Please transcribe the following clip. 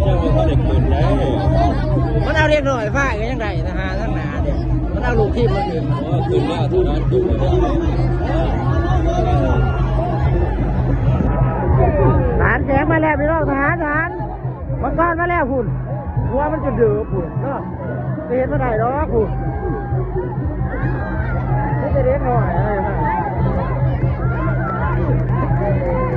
ມັນເອົາເດັກນ້ອຍຟາດກໍຍັງໄດ້ນະ ຫາທາງໜ້າເດ້ ມັນເອົາລູກທີມມາຂຶ້ນ ຂຶ້ນແລ້ວ ທະຫານຂຶ້ນແລ້ວ ທະຫານແຂງມາແລ້ວພີ່ນ້ອງ ທະຫານ ທະຫານ ມັງກອນມາແລ້ວພຸ້ນ ຫົວມັນຈົນເດີພຸ້ນເນາະ ໄປເຮັດບໍ່ໄດ້ດອກພຸ້ນ ມີແຕ່ເດັກນ້ອຍ.